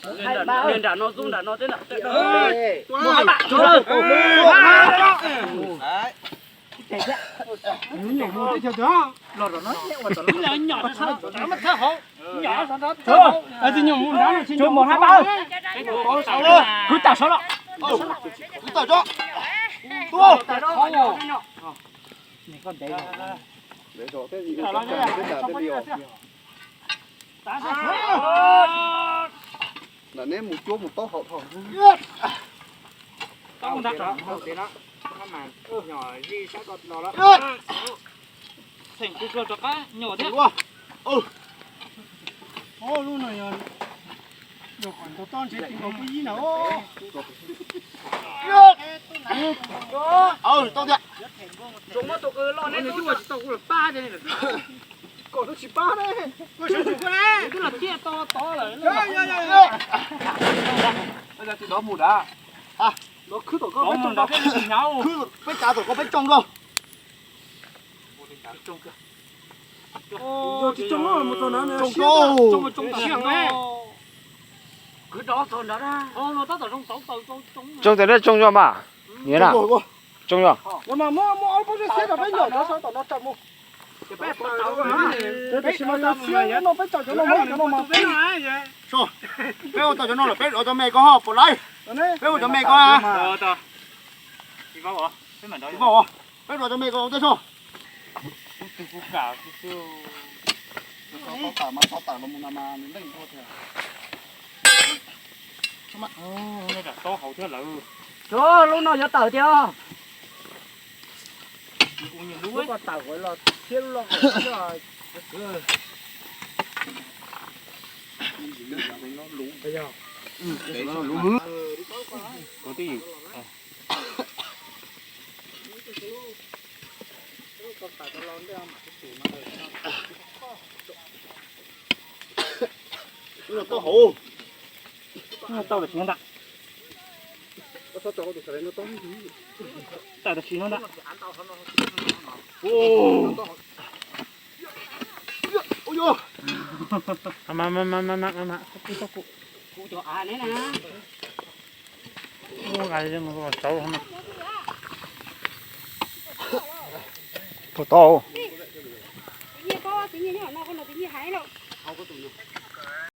Niag nram no, zoo nram no, tej nram no. Khwv tam saud los. Nram neb mus cuab mus taub hau dhau. Nyom zij sab ko no lawm. Txheem tsuag tsuag rov qab nyom thiab. Lub no yog yog kom ntau tob ntshe ti nkaus kuj yib na. Tau tiag. Tsis tau kuj los pab. Kom tsis pab ne. Twb los tiaj to tod lawm. Mus da. Khwb tom ko, peb tsav tom ko peb tsoo ko. Yog tsis tsoo mus txog na, tsoo, tsoo, tsoo. Tsoo tam no tsoo zoo mas. Niam na, tsoo yog. Muab, muab ob pob zeb xiab rau peb nyom rau saum tom no tsaws mus. Tiam sis mas cov xiab no peb tsaws cov no, muab cov no mas. Peb ua tau cov no lawm peb rov cov me ko ho puas laib? Peb ua cov me ko. Peb rov cov me ko ua tej so. Lub no yuav tawm tiag. Lub ko tawm los thiab lub loj. Tau hauv. Tau tam sim no ntag. Tau tam sim no ntag. Puas tau?